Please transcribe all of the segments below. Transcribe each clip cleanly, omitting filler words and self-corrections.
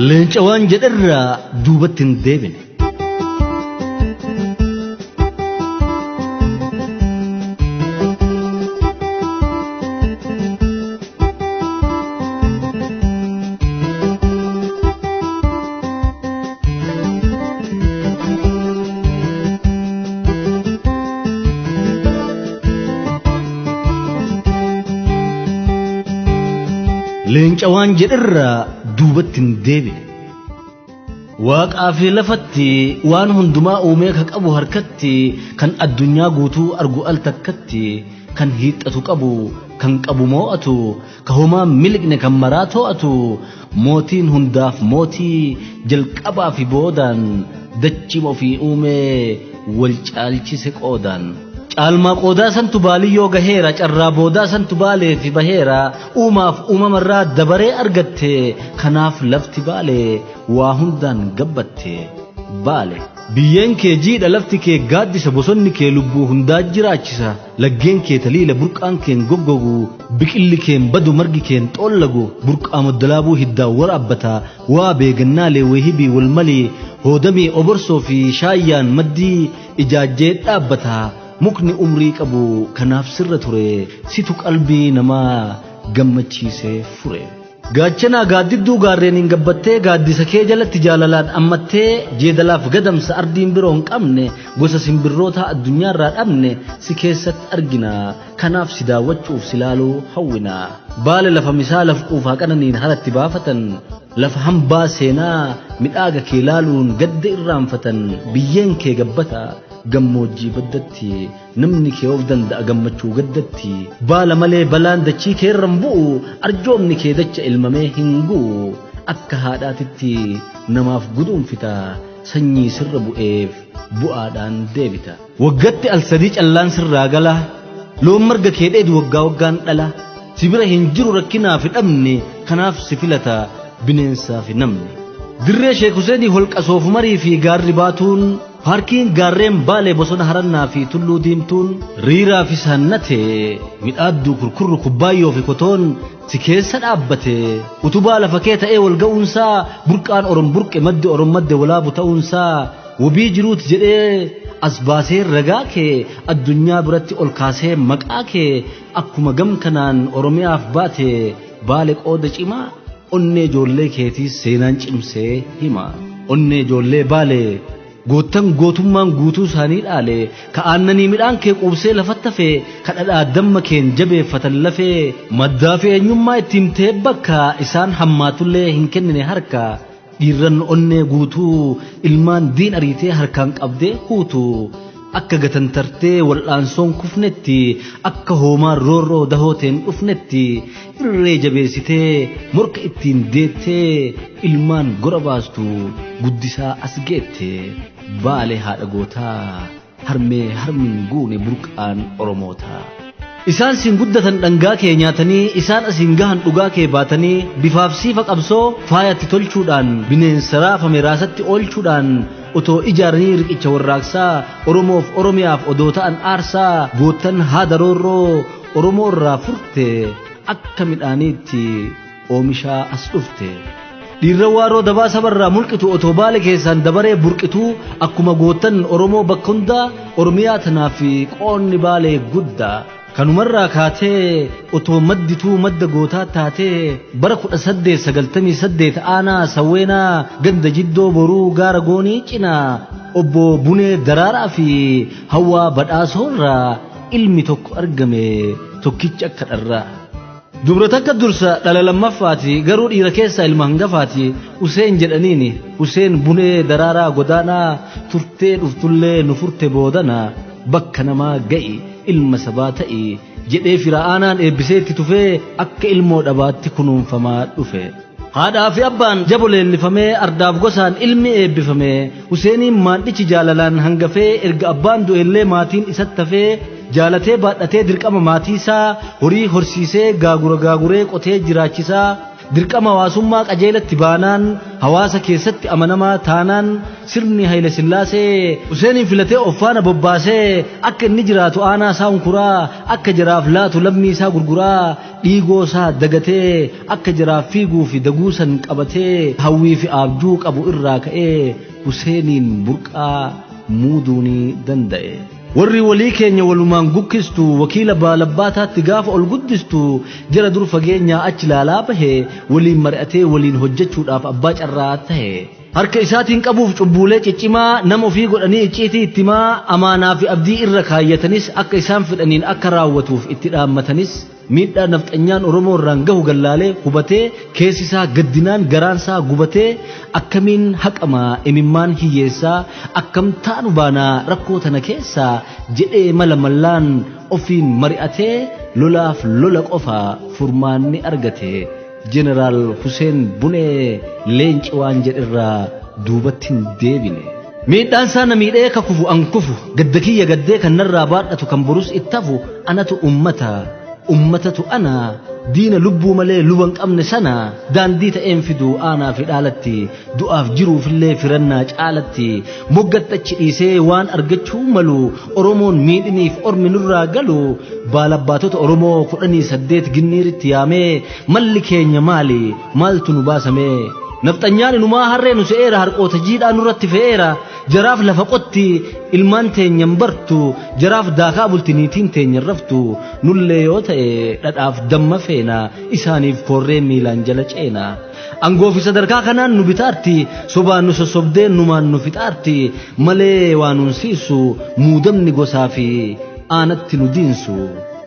Leenca waan jedherraa duubatti hin deebine. Leenca waan jedherraa duubatti hin deebine. Waaqaa fi lafatti waan hundumaa uumee ka qabu harkatti kan addunyaa guutuu argu al takkatti kan hiixatu qabu kan qabu moo'atu ka homaa miliqne kan maraa too'atu mootiin hundaaf mootii jalqabaa fi boodaan dachima ofii uumee wal caalchise qoodaan. Caalmaa qoodaa santu baaliyyoo gaheera carraa boodaa santu baalee fi baheera uumaaf uumamarraa dabaree argatte kanaaf lafti baalee waa hundaan gabbatte baale. Biyyeen kee jiidha lafti kee gaaddisa bosonni kee lubbuu hundaa jiraachisa laggeen kee taliila burqaan keen goggogu biqilli keen badu margi keen xoollagu burqaa moddalaabuu hiddaan waraabbata waa beegannaalee weehibii walmalii hoodamii oborsoo fi shaayyaan maddii ijaajjee dhaabbata mukni umrii qabu kanaaf sirra ture situ qalbii namaa gammachiisee fure. Gaachanaa gaaddidduu gaarreeniin gabbattee gaaddisa kee jalatti jaalalaan ammattee jeedalaaf gadamsa ardiin biroo hin qabne gosa simbirroota addunyaarraa dhabne si keessatti argina kanaaf si daawwachuuf si laaluu hawwina. Baale lafa misaa laf quufaa qananiin haratti baafatan lafa hambaa seenaa midhaaga kee laaluun gadda irraanfatan biyyeen kee gabbata gammoojjii baddatti namni kee of danda'a gammachuu gaddatti baala malee balaan dachii keerran bu'u arjoomni kee dacha ilmamee hin gu'u akka haadhaatitti namaaf guduunfita sanyii sirra bu'eef bu'aadhaan deebita. Waggatti al sadii callaan sirraa gala loon marga kee dheedu waggaa waggaan dhala si bira hin jiru rakkinaa fi dhabne kanaaf si filata bineensaa fi namni. Dirree Sheek Huseenii holqa soofumarii fi gaarri baatuun paarkiin gaarreen baalee bosona harannaa fi tulluu diimtuun riiraa fi saannate midhaadduu kurkurru kubbaayyoo fi kotoon si keessa dhaabbate utubaa lafa kee ta'ee wal ga'uunsaa burqaan orom burqe maddi orom madde walaabu ta'uunsaa wabii jiruuti jedhee as baasee ragaa kee addunyaa biratti ol kaasee maqaa kee akkuma gam kanaan oromiyaaf baate baale qooda cimaa onnee ijoollee keetii seenaan cimsee hima onnee ijoollee baale goottan gootummaan guutuu isaanii dhaale ka aannanii midhaan kee quubsee lafatti hafe ka dhadhaa damma keen jabeeffatan lafee maddaa fi eenyummaa ittiin ta'e bakka isaan hammaatullee hin kennine harka dhiirran onnee guutuu ilmaan diin ariitee harkaan qabdee huutu akka gatantartee wal'aansoon kufnetti akka hoomaan roorroo dahooteen dhufnetti irree jabeessitee morka ittiin deettee ilmaan gora baastu guddisaa as geette baale haadha gootaa harmee harmin guune burqaan oromootaa. Isaan siin guddatan dhangaa kee nyaatanii isaan asiin gahan dhugaa kee baatanii bifaaf siifa qabsoo faayatti tolchuudhaan bineensa raafame raasatti oolchuudhaan otoo ijaaranii riqicha warraaqsaa Oromoof Oromiyaaf odoo ta'an aarsaa goottan haada roorroo Oromoo irraa furte akka midhaaniitti oomishaa as dhufte. Dhiirra waaroo dabaa sabarraa mulqitu otoo baale keessaan dabaree burqituu akkuma goottan Oromoo bakka hundaa Oromiyaa tanaaf qoonni baalee guddaa. Kanumarraa kaatee otoo maddituu madda gootaa taatee bara 1898 aanaa Sawweenaa ganda jiddoo boruu gaara goonii cinaa obbo Bunee Daraaraa fi Hawwaa Badhaasoorraa ilmi tokko argame tokkicha akka dharraa. Dubra takka dursa dhala lammaffaati garuu dhiira keessaa ilma hangafaati Useen jedhaniini Useen Bunee Daraaraa Godaanaa turtee dhuftullee nu furte boodana bakka namaa ga'i ilma sabaa ta'i jedhee fira'aanaan eebbisee itti tufee akka ilmoo dhabaatti kunuunfamaa dhufe. Haadhaa fi abbaan jabo leellifamee ardaaf gosaan ilmi eebbifame Huseeniin maandhichi jaalalaan hangafee erga abbaan du'ellee maatiin isatti hafee jaalatee baadhatee dirqama maatiisaa horii horsiisee gaagura gaaguree qotee jiraachisaa dirqama hawaasummaa qajeelatti baanaan hawaasa keessatti amanamaa taanaan sirni Haile Sillaasee Huseeniin filatee of faana bobbaasee akka inni jiraatu aanaa isaa hunkuraa akka jaraaf laatu lammii isaa gurguraa Dhiigoo isaa dagatee akka jaraaf fiiguu fi daguusan qabatee hawwii fi abjuu qabu irraa ka'ee Huseeniin burqaa muuduu ni danda'e. Warri walii keenya walumaan gukkistu wakiila baalabbaataatti gaafa ol guddistu jara dur fageenyaa achi laalaa bahe waliin mari'atee waliin hojjechuudhaaf abbaa carraa tahe. Harka isaatiin qabuuf cubbuulee ciccimaa nama ofii godhanii icciitii itti himaa amaanaa fi abdii irra kaayyatanis akka isaan fedhaniin akka raawwatuuf itti dhaammatanis miidhaa nafxanyaan Oromoo irraan gahu gallaalee hubatee keessi isaa gaddinaan garaan isaa gubatee akkamiin haqama imimmaan hiyyeessaa akkam taanu baanaa rakkoo tana keessaa jedhee mala mallaan ofiin mari'atee lolaaf lola qofa furmaanni argate. Jeneraal Huseen Bunee leenci waan jedherraa duubatti hin deebine. Miidhaan isaa na miidhee ka kufu an kufu gadda kiyya gaddee kan narraa baadhatu kan borus itti hafu anatu ummata ummatatu ana diina lubbuu malee luba hin qabne sana daandii ta'een fidu aanaa fi dhaalatti du'aaf jiruufillee firannaa caalatti moggatti achi dhiisee waan argachuu malu Oromoon miidhiniif ormi nurraa galu baalabbaatota Oromoo 18 ginniiritti yaamee malli keenya maali maaltu nu baasamee nafxanyaan inumaa harree nu se'eera harqoota jiidhaa nurratti fe'eera jaraaf lafa qotti ilmaan teenyan bartu jaraaf daakaa bulti niitiin teenyan raftu nullee yoo ta'e dhadhaaf damma feena isaaniif koorree miilaan jala ceena. Angoo fi sadarkaa kanaan nu bitaarti sobaan nu sossobdee numaan nu fixaarti malee waa nun siisu muudamni gosaa fi aanatti nu diinsu.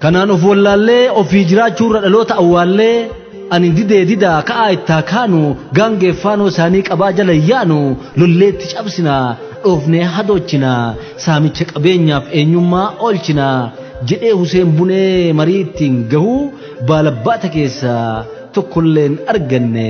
Kanaan of wallaallee ofii jiraachuurra dhaloota awwaallee ani didee didaa ka'aa ittaa kaanu gaangeef faanoo isaanii qabaa jala yaanu lolleetti cabsina dhoofnee hadochina saamicha qabeenyaaf eenyummaa oolchina jedhee Huseen Bunee marii ittiin gahuu baalabbaata keessaa tokkolleen arganne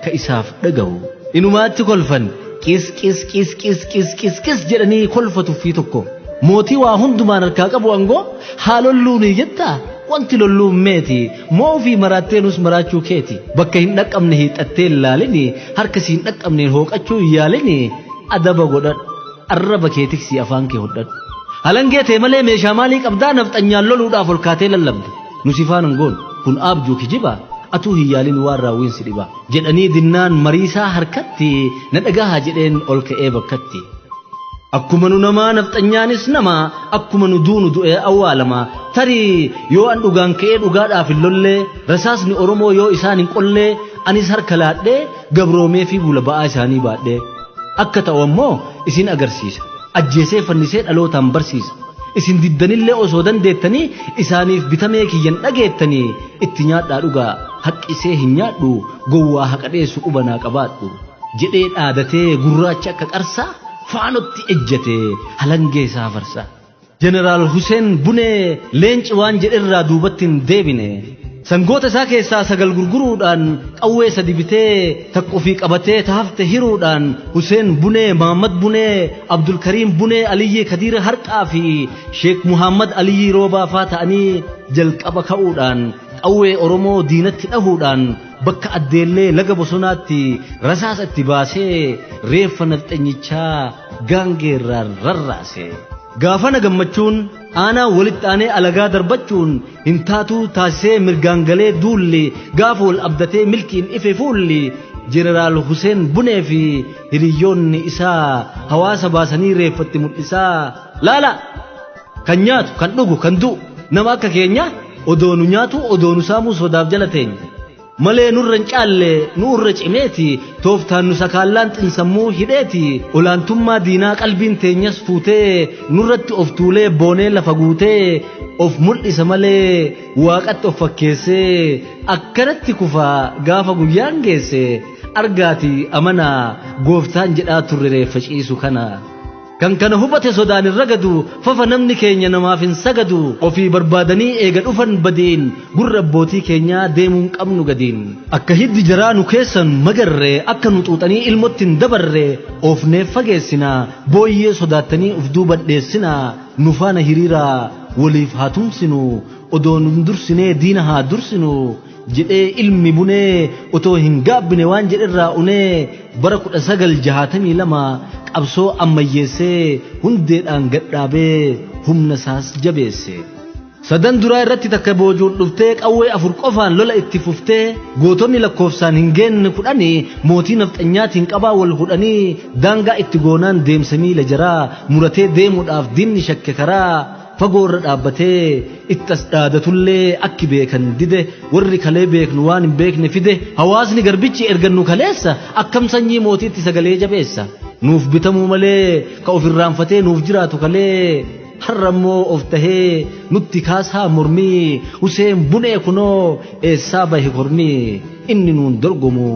ka isaaf dhagahu. Inumaatti kolfan qis qis qis qis qis qis qis jedhanii kolfa tuffii tokko. Mootii waa hundumaan harkaa qabu angoo haa lolluunii jettaa wanti lolluun meeti moo ofii maraattee nus maraachuu keeti bakka hin dhaqqabne hiixattee hin laalini harka si hin dhaqqabneen hooqachuu hin yaalini adaba godhadhu arraba kee tiksii afaan kee hodhadhu. Halangee tee malee meeshaa maalii qabdaa nafxanyaan loluudhaaf ol kaatee lallabda. Nu si faana hin goonu kun aabjuu kijiba atuu hin yaalin waan raawwiin si dhiba jedhanii dinnaan mariisaa harkatti na dhagahaa jedheen ol ka'ee bakkatti. Akkuma nu namaa nafxanyaanis nama akkuma nu duunu du'ee awwaalama tarii yoo an dhugaan ka'ee dhugaadhaaf hin lollee rasaasni Oromoo yoo isaan hin qollee anis harka laadhee gabroomee fi bula ba'aa isaanii baadhee akka ta'u ammoo isin agarsiisa ajjeesee fannisee dhalootaan barsiisa. Isin diddanillee osoo dandeettanii isaaniif bitamee kiyyan dhageettanii itti nyaadhaa dhugaa haqqisee hin nyaadhu gowwaa haqa dheessu qubanaa qabaadhu jedhee dhaadatee gurraacha akka qarsaa faanotti ejjete halangee isaa farsaa. Jeneraal Huseen Bunee leenci waan jedherraa duubatti hin deebine. Sangoota isaa keessaa 9 gurguruudhaan qawwee 3 bitee takka ofii qabatee ta hafte hiruudhaan Huseen Bunee, Mahaammad Bunee, Abdulkariim Bunee, Aliyyii Kadiir Harqaa fi Sheek Muhaammad Aliyyii Roobaa faa ta'anii jalqaba ka'uudhaan qawwee Oromoo diinatti dhahuudhaan bakka Addeellee laga bosonaatti rasaasa itti baasee reeffa nafxanyichaa gaangeerraan rarraase. Gaafana gammachuun aanaa walitti aanee alagaa darbachuun hin taatuu taasisee mirgaan galee duulli gaafa wal abdatee milkiin ife fuulli Jeneraal Huseen Bunee fi hiriyyoonni isaa hawaasa baasanii reeffatti mul'isaa laala kan nyaatu kan dhugu kan du'u nama akka keenya odoo nu nyaatu odoo nu saamuu sodaaf jala teenya. Malee nurra hin caalle nu irra cimeeti tooftaan nu sakaallaan xinsammuu hidheeti olaantummaa diinaa qalbiin teenyas fuutee nurratti of tuulee boonee lafa guutee of mul'isa malee waaqatti of fakkeessee akkanatti kufa gaafa guyyaan geesse argaati amanaa gooftaan jedhaa turre reeffa ciisu kana. Kan kana hubate sodaan hin ragadu, fafa namni keenya namaaf hin sagadu, ofii barbaadanii eega dhufan badiin, gurra abbootii keenyaa deemuu hin qabnu gadiin. Akka hiddi jaraa nu keessa hin magarre, akka nu xuuxanii ilmotti hin dabarre, oofnee fageessina, booyyee sodaattanii uf duuban dheessina, nu faana hiriiraa waliif haa tumsinu, odoo nun dursinee diina haa dursinu. Jedhee ilmi bunee otoo hin gaabbine waan jedherraa unee bara 1962 qabsoo ammayyeessee hundeedhaan gad dhaabee humna isaas jabeesse. Sadan duraa irratti takka boojuun dhuftee qawwee 4 qofaan lola itti fuftee gootonni lakkoofsaan hin geenne 10 mootii nafxanyaatiin qabaa wal hudhanii daangaa itti goonaan deemsa miila jaraa muratee deemuudhaaf diinni shakke karaa fagoo irra dhaabbatee itti as dhaadatullee akki beekan dide warri kalee beeknu waan hin beekne fide hawaasni garbichi ergannu kaleessa akkam sanyii mootiitti sagalee jabeessa nuuf bitamuu malee ka of irraanfatee nuuf jiraatu kalee har'a immoo of tahee nutti kaasaa mormii Huseen Bunee kunoo eessaa bahe kormii inni nuun dorgomu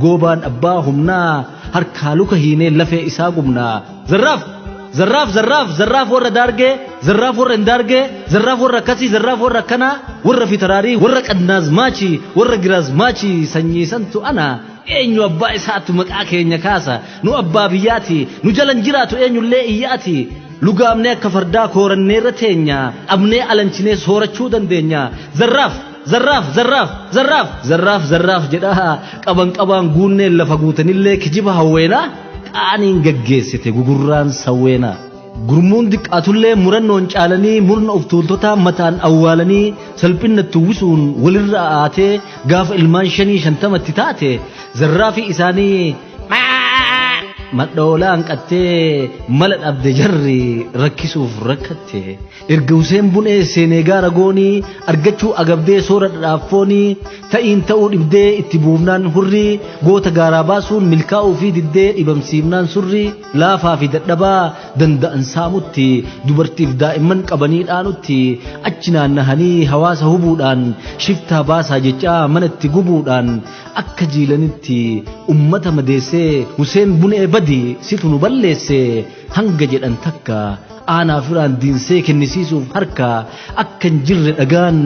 goobaan abbaa humnaa harkaa luka hiinee lafee isaa gubnaa zarraaf zarraaf zarraaf zarraaf warra daargee zarraaf warra hin daargee zarraaf warra akkasii zarraaf warra akkanaa warra fitaraarii warra qannaazmaachi warra giraazmaachi sanyii santu ana eenyu abbaa isaatu maqaa keenya kaasa nu abbaa biyyaati nu jalan jiraatu eenyullee iyyaati lugaamnee akka fardaa kooranneerra teenya dhabnee alanchinee soorachuu dandeenya zarraaf zarraaf zarraaf zarraaf zarraaf zarraaf jedhaa qaban qabaan guunnee lafa guutanillee kijiba hawweenaa qaaniin gaggeessite gugurraan sawweenaa. Gurmuun diqqaatullee murannoon caalanii murna of tuultotaa mataan awwaalanii salphinatti uwwisuun walirra aatee gaafa ilmaan 50tti taate zarraafii isaanii madhoolaa hanqattee mala dhabde jarri rakkisuuf rakkatte. Erga Huseen Bunee seenee gaara goonii argachuu agabdee soora dhadhaaffoonii ta'iin ta'uu dhibdee itti buufnaan hurrii goota gaaraa baasuun milkaa'uu fi diddee dhibamsiifnaan surrii laafaa fi dadhabaa danda'an saamutti dubartiif daa'imman qabanii dhaanutti achi naannahanii hawaasa hubuudhaan shiftaa baasaa jechaa manatti gubuudhaan akka jiilanitti ummata madeessee Huseen Bunee badi situ nu balleesse hanga jedhan takka aanaa firaan diinsee kennisiisuuf harka akka hin jirre dhagaan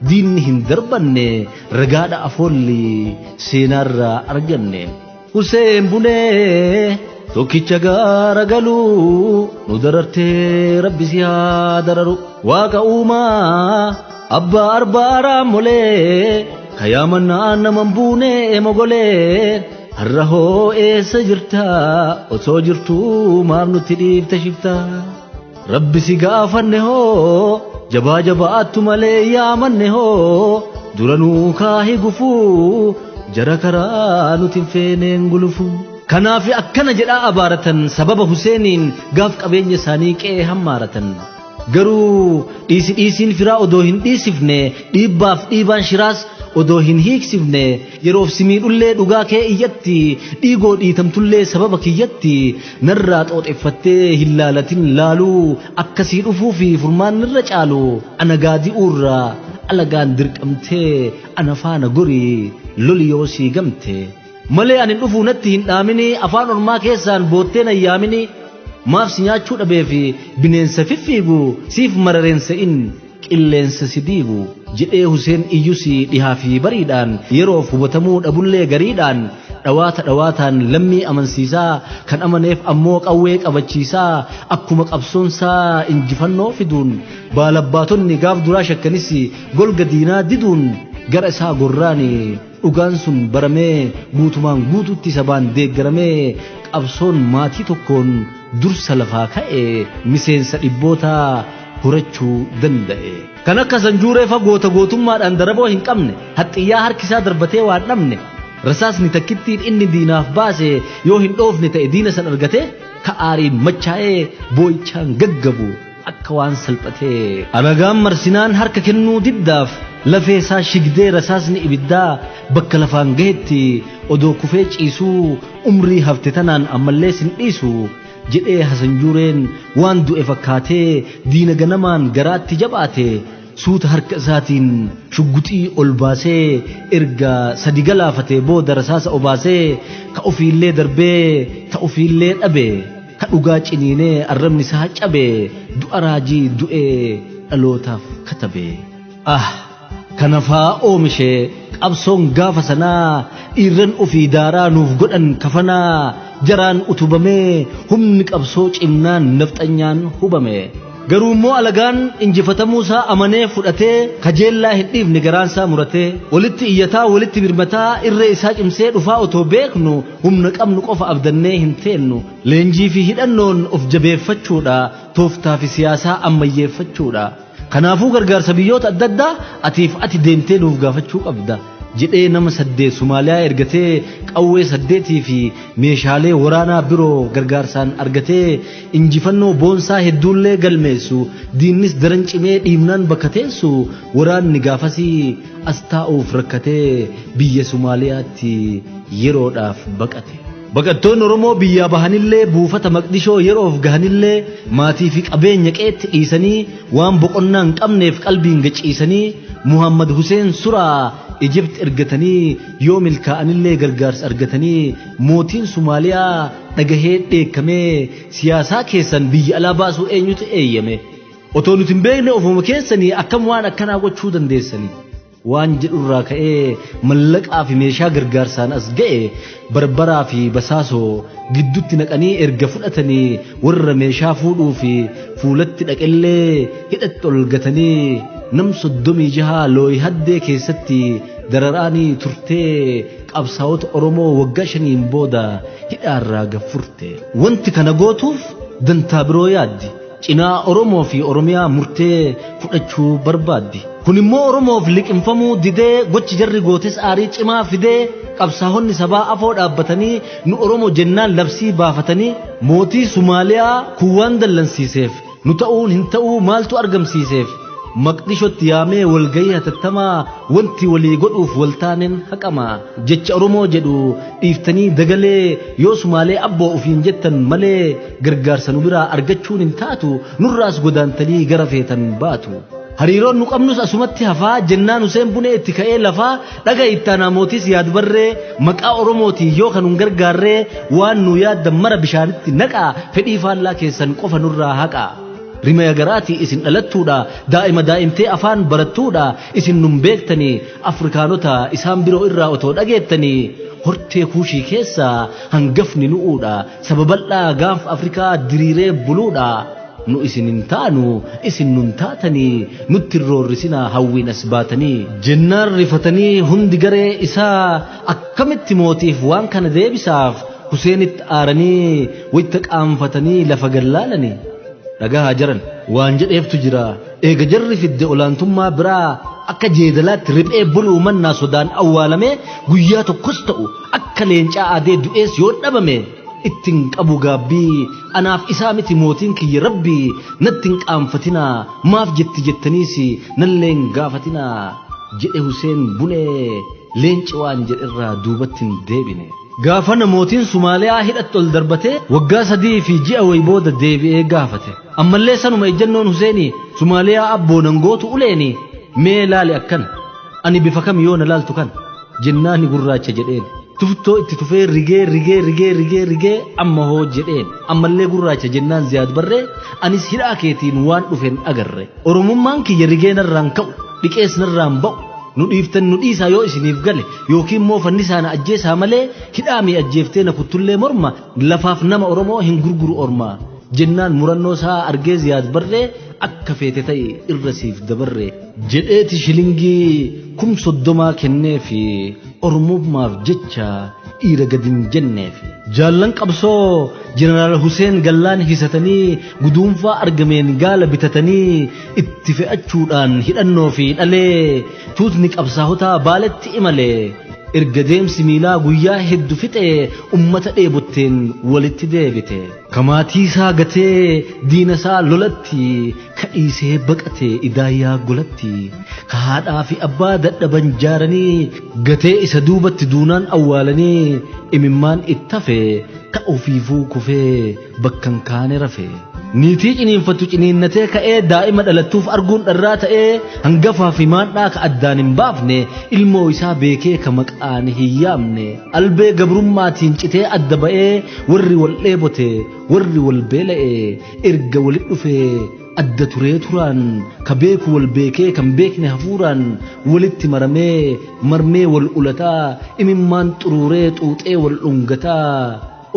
diinni hin darbanne ragaadha afoolli seenaarraa arganne. Huseen Bunee tokkicha gaara galuu nu darartee rabbi si haa dararu waaqa uumaa abbaa arbaa raammolee kayaamannaa naman buunee mogolee har'a hoo eessa jirta osoo jirtuu maaf nutti dhiifte shifta rabbi si gaafanne hoo jabaa jabaattu malee yaamanne hoo duranuu kaahi gufuu jara karaa nuti hin feeneen gulufu. Kanaaf akkana jedhaa abaaratan sababa Huseeniin gaaf qabeenya isaanii qe'ee hammaaratan. Garuu dhiisi dhiisiin firaa odoo hin dhiisifne dhiibbaaf dhiibaan shiraas odoo hin hiiksifne yeroof si miidhullee dhugaa kee iyyatti dhiigoo dhiitamtullee sababa kiyyatti narraa xooxeffattee hin laalatin laaluu akkasii dhufuu fi furmaanni irra caalu ana gaadi'uurraa alagaan dirqamtee ana faana gorii loli yoo sii gamte. Malee ani dhufuu natti hin dhaamini afaan ormaa keessaan boottee na yaamini maaf si nyaachuu dhabee fi bineensa fiffiigu siif marareensa in qilleensa si diigu jedhee Huseen iyyusi dhihaa fi bariidhaan yeroof hubatamuu dhabullee gariidhaan dhawaata dhawaataan lammii amansiisaa kan amaneef ammoo qawwee qabachiisaa akkuma qabsoonsaa injifannoo fiduun baalabbaatonni gaaf duraa shakkanis golga diinaa diduun gara isaa gorraani dhugaan sun baramee guutumaan guututti sabaan deeggaramee qabsoon maatii tokkoon dursa lafaa ka'e miseensa dhibbootaa horachuu danda'e. Kan akka Sanjuuree fa goota gootummaadhaan daraboo hin qabne haxxiyyaa harkisaa darbatee waan dhabne rasaasni takkittiin inni diinaaf baase yoo hin dhoofne ta'e diina san argate ka aariin machaa'ee boo'ichaan gaggabu akka waan salphatee. Alagaan marsinaan harka kennuu diddaaf lafee isaa shigdee rasaasni ibiddaa bakka lafaan gahetti odoo kufee ciisuu umrii hafte tanaan ammallee sin dhiisu jedhee Hasanjuureen waan du'e fakkaatee diina ganamaan garaatti jabaate suuta harka isaatiin shugguxii ol baasee erga sadi galaafatee booda rasaasa obaasee ka ofiillee darbee ta ofiillee dhabe ka dhugaa ciniinee arrabni isaa cabe du'a raajii du'ee dhalootaaf katabe. Ah kana faa oomishe qabsoon gaafa sanaa dhiirran ofii daaraa nuuf godhan kafanaa jaraan utubamee humni qabsoo cimnaan nafxanyaan hubame. Garuu immoo alagaan injifatamuu isaa amanee fudhatee kajeellaa hin dhiifne garaan isaa muratee walitti iyyataa walitti birmataa irree isaa cimsee dhufaa otoo beeknu humna qabnu qofa abdannee hin teennu leenjii fi hidhannoon of jabeeffachuudha tooftaa fi siyaasaa ammayyeeffachuudha. Kanaafuu gargaarsa biyyoota adda addaa atiif ati deemtee nuuf gaafachuu qabda jedhee nama 8 Somaaliyaa ergatee qawwee 8 fi meeshaalee waraanaa biroo gargaarsaan argatee injifannoo boonsaa hedduullee galmeessu diinnis daran cimee dhiibnaan bakka teessu waraanni gaafasii as taa'uuf rakkatee biyya Somaaliyaatti yeroodhaaf baqate. Baqattoonni Oromoo biyyaa bahanillee buufata Maqdishoo yeroof gahanillee maatii fi qabeenya qeetti dhiisanii waan boqonnaa hin qabneef qalbiin gaciisanii Muhammad Hussein Suraa Ijipt ergatanii yoo milkaa'anillee gargaarsa argatanii mootiin Somaaliyaa dhagahee dheekkamee siyaasaa keessan biyya alaa baasuu eenyutu eeyyame? Otoo nuti hin beekne ofuma keessanii akkam waan akkanaa gochuu dandeessanii? Waan jedhurraa ka'ee mallaqaa fi meeshaa gargaarsaan as ga'e barbaraa fi basaasoo gidduutti naqanii erga fudhatanii warra meeshaa fuudhuu fi fuulatti dhaqellee hidhatti ol gatanii nam 36 looyi haddee keessatti dararaanii turtee qabsaa'ota Oromoo waggaa 5 booda hidhaarraa gaffurte. Wanti kana gootuuf dantaa biroo yaaddi. Cinaa Oromoo fi Oromiyaa murtee fudhachuu barbaaddi. Kun immoo Oromoof liqimfamuu didee gochi jarri gootes aarii cimaa fidee qabsaa'onni sabaa afoo dhaabbatanii nu Oromoo jennaan labsii baafatanii mootii Somaaliyaa kun waan dallansiiseef nu ta'uun hin ta'uu maaltu argamsiiseef Maqdishotti yaamee walgahii hatattamaa wanti walii godhuuf waltaaneen haqama jecha Oromoo jedhu dhiiftanii dagalee yoo Sumaalee abboo ofiin jettan malee gargaarsa nu biraa argachuun hin taatu nurraas godaantanii gara feetan baatu. Hariiroon nu qabnus asumatti hafaa jennaan Huseen Bunee itti ka'ee lafaa dhaga ittaanaa mootis yaad barree maqaa Oromootiin yoo kan nun gargaarree waan nu yaaddan mara bishaanitti naqaa fedhii faallaa keessan qofa nurraa haqaa. Rimaya garaatii isin dhalattuudha daa'ima daa'imtee afaan barattuudha isin nun beektanii Afrikaanota isaan biroo irraa otoo dhageettanii hortee kuushii keessaa hangafni nu'uudha saba bal'aa gaanfa Afrikaa diriiree buluudha. Nu isin hin taanu isin nun taatanii nutti roorrisinaa hawwiin as baatanii. Jennaan rifatanii hundi garee isaa akkamitti mootiif waan kana deebisaaf Huseenitti aaranii wayita qaanfatanii lafa gallaalanii. Dhagahaa jiran waan jedheeftu jira eega jarri fidde olaantummaa biraa akka jeedalaatti riphee buluu mannaa sodaan awwaalamee guyyaa tokkos ta'u akka leencaa aadee du'ees yoo dhabame ittiin qabu gaabbii anaaf isaa miti mootiin kiyya rabbii natti hin qaanfatinaa maaf jetti jettaniis nalleen gaafatinaa jedhe Huseen Bunee leenci waan jedherraa duubatti hin deebine. Gaafa namootiin Somaaliyaa hidhatti ol darbatee waggaa 3 fi ji'a wayi booda deebi'ee gaafate. Ammallee sanuma ejjennoon Huseenii Somaaliyaa abboonan gootu uleeni mee laali akkana ani bifa kam yoo na laaltu kana jennaani gurraacha jedheen. Tuftoo itti tufee rigee rigee rigee rigee rigee amma hoo jedheen ammallee gurraacha jennaan Ziyaad Barree anis hidhaa keetiin waan dhufen agarre. Oromummaan kiyya rigee narraan ka'u dhiqees narraan ba'u nu dhiiftan nu dhiisaa yoo isiniif gale yookiin immoo fannisaa na ajjeesaa malee hidhaa mi ajjeeftee na kuttullee morma lafaaf nama Oromoo hin gurguru orma jennaan murannoo isaa argee Ziyaad Barree akka feete ta'e irra siif dabarre jedheeti shilingii 30,000 kenneefi Oromummaaf jecha dhiira gadi hin jenneefi. Jaallan qabsoo Jeneraal Huseen Gallaan hisatanii guduunfaa argameen gaala bitatanii itti fe'achuudhaan hidhannoo fi dhalee tuutni qabsaahotaa Baaletti imale erga deemsi miilaa guyyaa heddu fixee ummata dheebotteen walitti deebite. Ka maatii isaa gatee diina isaa lolatti ka dhiisee baqate idaayyaa golatti ka haadhaa fi abbaa dadhaban jaaranii gatee isa duubatti duunaan awwaalanii imimmaan ittafe ka ofiifuu kufee bakkan kaane rafe. Niitii ciniinfattu ciniinnatee ka'ee daa'ima dhalattuuf arguun dharraa ta'ee hangafaa fi maandhaa ka addaan hin baafne ilmoo isaa beekee ka maqaan hin yaamne albee gabrummaatiin citee adda ba'ee warri wal dheebote warri wal beela'e erga walit dhufee adda turee turaan ka beeku wal beekee kan beekne hafuuraan walitti maramee marmee wal ulataa imimmaan xuruuree xuuxee wal dhungataa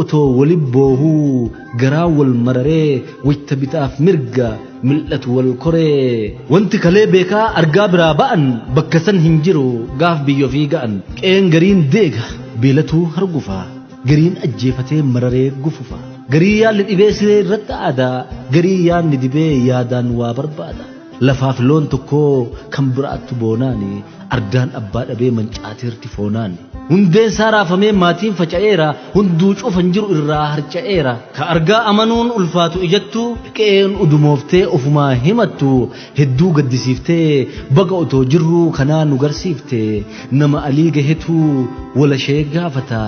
otoo wali boohuu garaa wal mararee wayta bitaaf mirga mil'atu wal koree wanti kalee beekaa argaa biraa ba'an bakka san hin jiru gaaf biyya ofii ga'an qe'een gariin deega beelatuu hargufa gariin ajjeefatee mararee gufufa garii yaalli dhibee siree irratti aadaa garii yaadni dibee yaadaan waa barbaada. Lafaaf loon tokkoo kan biraattu boonaani ardaan abbaa dhabee mancaateerti foonaani. Hundeen isaa raafamee maatiin faca'eera hunduu cufan jiru irraa harca'eera. Ka argaa amanuun ulfaatu ijattu qe'een udumooftee ofumaa himattu hedduu gaddisiiftee baga otoo jirruu kanaa nu garsiifte nama alii gahetu walashee gaafata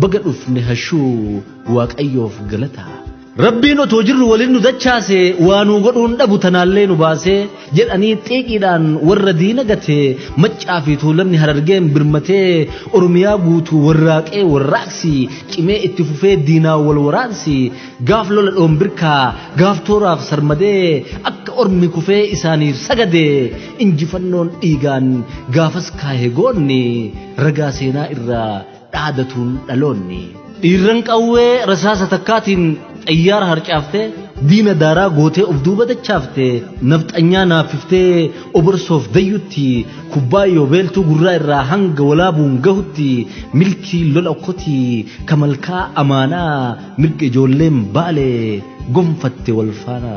baga dhufne hashuu waaqayyoof galata. Rabbiin otoo jirru waliin nu dachaase waanuu godhuun dhabu tanaallee nu baase jedhanii xiiqiidhaan warra diina gate maccaa fi tuulamni harargeen birmatee Oromiyaa guutuu warraaqee warraaqsi cimee itti fufee diinaa wal waraansi gaaf lola dhoonbirkaa gaaf tooraaf sarmadee akka ormi kufee isaaniif sagade injifannoon dhiigaan gaafas kaahee goonni ragaa seenaa irraa dhaadatuun dhaloonni. Dhiirran qawwee rasaasa takkaatiin xayyaara harcaaftee diina daaraa gootee of duuba dachaaftee nafxanyaa naaffiftee oborsoof dayyutti kubbaayyoo beeltuu gurraa irraa hanga walaabuun gahutti milkii lola okkotii kamalkaa amaanaa mirga ijoolleen baalee gonfatte wal faana.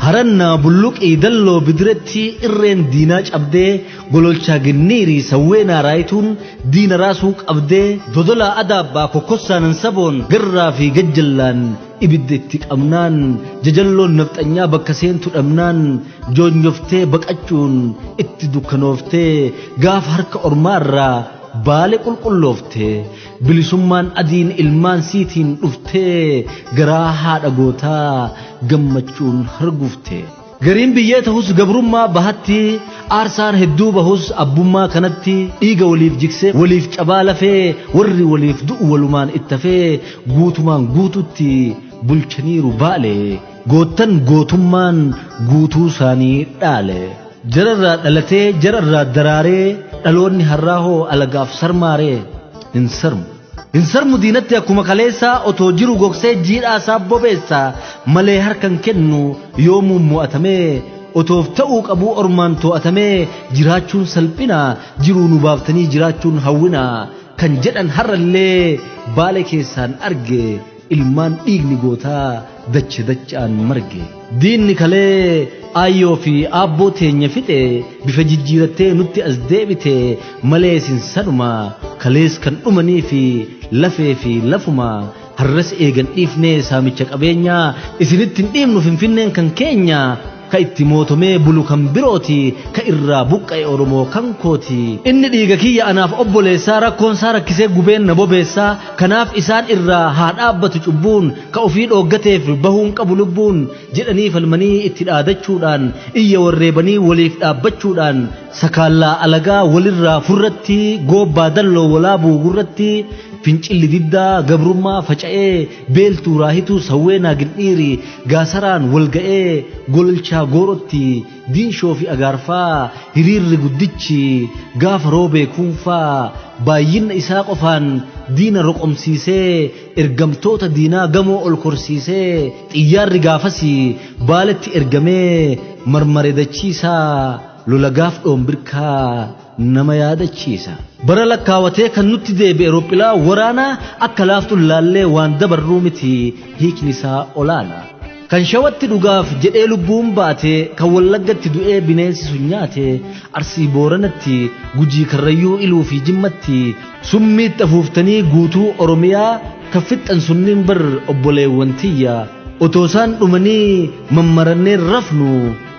Harannaa bulluqii dalloo bidiretti irreen diinaa cabdee gololchaa ginniirii sawweenaa raayituun diina raasuu qabdee dodolaa adaabbaa kokkossaanan saboon garraa fi gajjallaan ibidda itti qabnaan jajalloon nafxanyaa bakka seentu dhabnaan joonyoftee baqachuun itti dukkanooftee gaafa harka ormaarraa baale qulqulloofte bilisummaan adiin ilmaan siitiin dhuftee garaa haadha gootaa gammachuun hargufte. Gariin biyyee ta'us gabrummaa bahatti aarsaan hedduu bahus abbummaa kanatti dhiiga waliif jiksee waliif cabaa lafee warri waliif du'u walumaan ittafee guutumaan guututti bulchaniiru baale goottan gootummaan guutuu isaanii dhaale. Jararraa dhalatee jararraa daraaree dhaloonni har'aa hoo alagaaf sarmaaree hin sarmu. Hin sarmu diinatti akkuma kaleessaa otoo jiru gogsee jiidhaa isaa bobeessa malee harkan kennu yoomuu mo'atamee otoof ta'uu qabuu ormaan to'atamee jiraachuun salphina jiruu nu baaftanii jiraachuun hawwina kan jedhan har'allee baale keessaan arge ilmaan dhiigni gootaa dacha dachaan marge. Diinni kalee aayyoo fi aabboo teenya fixe bifa jijjiirattee nutti as deebite malee isin sanuma kalees kan dhumanii fi lafee fi lafuma har'as eegan dhiifnee saamicha qabeenyaa isinitti hin dhiibnu finfinneen kan keenya ka itti mootomee bulu kan birooti ka irraa buqqa'e Oromoo kan kooti. Inni dhiiga kiyya anaaf obboleessaa rakkoon isaa rakkisee gubeen na bobeessaa kanaaf isaan irraa haa dhaabbatu cubbuun ka ofii dhooggateef bahuun qabu lubbuun jedhanii falmanii itti dhaadachuudhaan iyya warreebanii waliif dhaabbachuudhaan sakaallaa alagaa walirraa furratti goobbaa dalloo walaabuu gurratti fincilli diddaa gabrummaa faca'ee beeltuu raahituu sawweenaa gindhiiri gaasaraan walga'ee gololchaa goorotti diinshoo fi agaarfaa hiriirri guddichi gaafa roobee kuunfaa baay'ina isaa qofaan diina roqomsiisee ergamtoota diinaa gamoo ol korsiisee xiyyaarri gaafasii baaletti ergamee marmare dachiisaa lola gaaf dhoonbirkaa nama yaadachiisa. Bara lakkaawatee kan nutti deebi'e rophilaa waraanaa akka laaftu laallee waan dabarruu miti hiikni isaa olaana. Kan shawatti dhugaaf jedhee lubbuun baate kan wallaggatti du'ee bineensi sun nyaate arsii booranatti gujii karrayyuu iluu fi jimmatti summiitti afuuftanii guutuu oromiyaa kan fixxan sunniin bar obboleewwan tiyya otoo isaan dhumanii mammarannee rafnu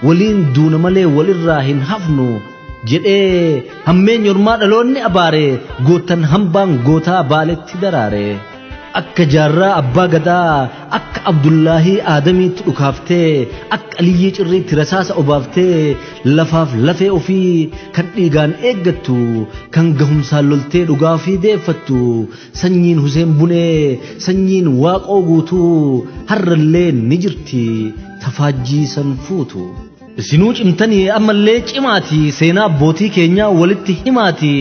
waliin duuna malee walirraa hin hafnu. Jedhee hammeenya ormaa dhaloonni abaare gootan hambaan gootaa baaletti daraare. Akka jaarraa abbaa gadaa akka Abdullaahii Aadamiitti dhukaaftee akka Aliyyii Cirriitti rasaasa obaaftee lafaaf lafee ofii kan dhiigaan eeggattu kan gahumsaan loltee dhugaa ofii deeffattu sanyiin Huseen Bunee sanyiin Waaqoo guutuu har'allee ni jirti tafaajjii san fuutu. Isinuu cimtanii ammallee cimaati seenaa abbootii keenyaa walitti himaati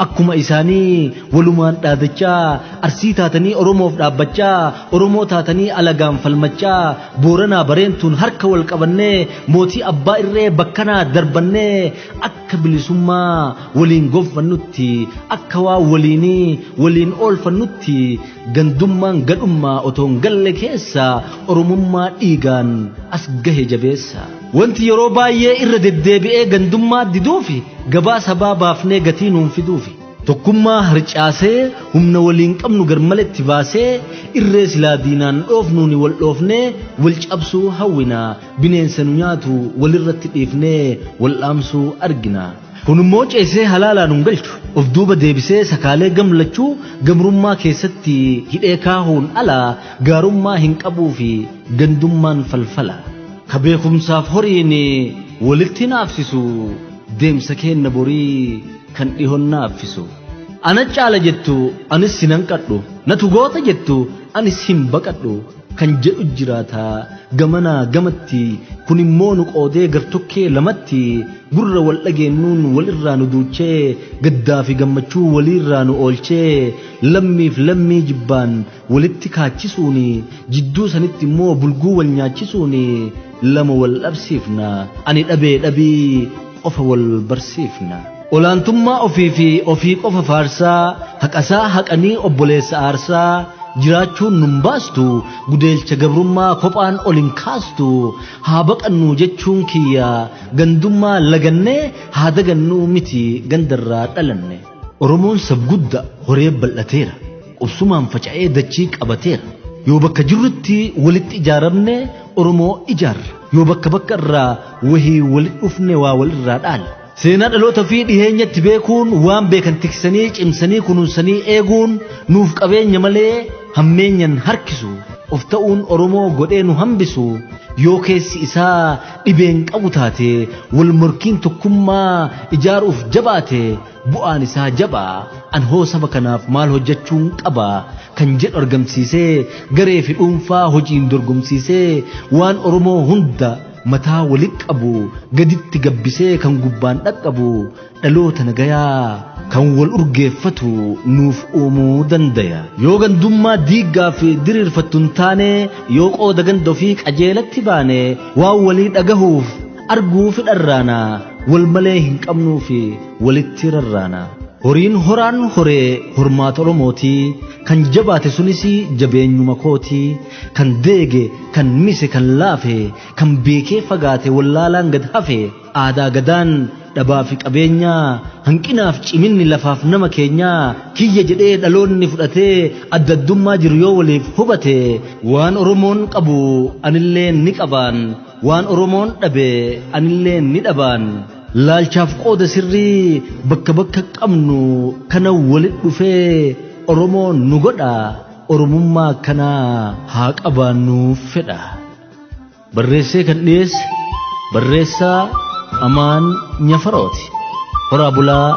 akkuma isaanii walumaan dhaadachaa arsii taatanii Oromoof dhaabbachaa Oromoo taatanii alagaan falmachaa booranaa bareentuun harka wal qabannee mootii abbaa irree bakkanaa darbannee akka bilisummaa waliin gonfannutti akka waa waliinii waliin oolfannutti gandummaan gadhummaa otoon galle keessa Oromummaa dhiigaan as gahe jabeessa. Wanti yeroo baay'ee irra deddeebi'ee gandummaa diduufi gabaa sabaa baafnee gatii nuun fiduufi. Tokkummaa harcaasee humna waliin qabnu garmaletti baasee irree silaa diinaan dhoofnuuni wal dhoofnee wal cabsuu hawwina bineensa nu nyaatu walirratti dhiifnee wal dhaamsuu argina. Kun immoo ceesee halaalaan nun galchu of duuba deebisee sakaalee gamlachuu gamrummaa keessatti hidhee kaahuun ala gaarummaa hin qabuu fi gandummaan falfala. Ka beekumsaaf horiin walitti naafsisu deemsa keenna borii kan dhihoon naaffisu. Ana caala jettu anis sin hanqadhu natu goota jettu anis hin baqadhu kan jedhu jiraata gamanaa gamatti kun immoo nu qoodee gartokkee lamatti gurra wal dhageennuun walirraa nu duuchee gaddaa fi gammachuu waliirraa nu oolchee lammiif lammii jibbaan walitti kaachisuuni jidduu sanitti immoo bulguu wal nyaachisuuni lama wal dhabsiifna ani dhabee dhabii qofa wal barsiifna. Olaantummaa ofii fi ofii qofa faarsaa haqasaa haqanii obboleessa aarsaa jiraachuun nun baastu gudeelcha gabrummaa kophaan ol hin kaastu haa baqannu jechuun kiyya gandummaa lagannee haa dagannuu miti gandarraa dhalanne. Oromoon sabgudda horee bal'ateera qubsumaan faca'ee dachii qabateera yoo bakka jirrutti walitti ijaaramne Oromoo ijaarra yoo bakka bakka irraa wahii walitti dhufne waa walirraa dhaala. Seenaa dhaloota fi dhiheenyatti beekuun waan beekan tiksanii cimsanii kunuunsanii eeguun nuuf qabeenya malee hammeenyan harkisu of ta'uun Oromoo godhee nu hambisu yoo keessi isaa dhibeen qabu taate wal morkiin tokkummaa ijaaruuf jabaate bu'aan isaa jabaa an hoo saba kanaaf maal hojjechuun qaba kan jedhu argamsiisee garee fi dhuunfaa hojiin dorgomsiisee waan Oromoo hunda mataa walitti qabu gaditti gabbisee kan gubbaan dhaqqabu dhaloota nagayaa kan wal urgeeffatu nuuf uumuu dandaya. Yoo gandummaa diiggaa fi diriirfattu hin taane yoo qooda ganda ofii qajeelatti baane waan walii dhagahuuf arguu fi dharraana wal malee hin qabnuu fi walitti rarraana. Horiin horaan horee hormaata Oromootii kan jabaate sunis jabeenyuma kootii kan deege kan mise kan laafe kan beekee fagaate wallaalaan gad hafe aadaa gadaan dhabaa fi qabeenyaa hanqinaaf ciminni lafaaf nama keenyaa kiyya jedhee dhaloonni fudhatee adda addummaa jiru yoo waliif hubate waan Oromoon qabu anillee ni qabaan waan Oromoon dhabe anillee ni dhabaan laalchaaf qooda sirrii bakka bakka qabnu kana walit dhufee Oromoon nu godha Oromummaa kanaa haa qabaannu fedha. Barreessee kan dhiyeesse barreessaa Amaan Nyafarooti. Horaa bulaa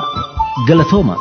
galatooma.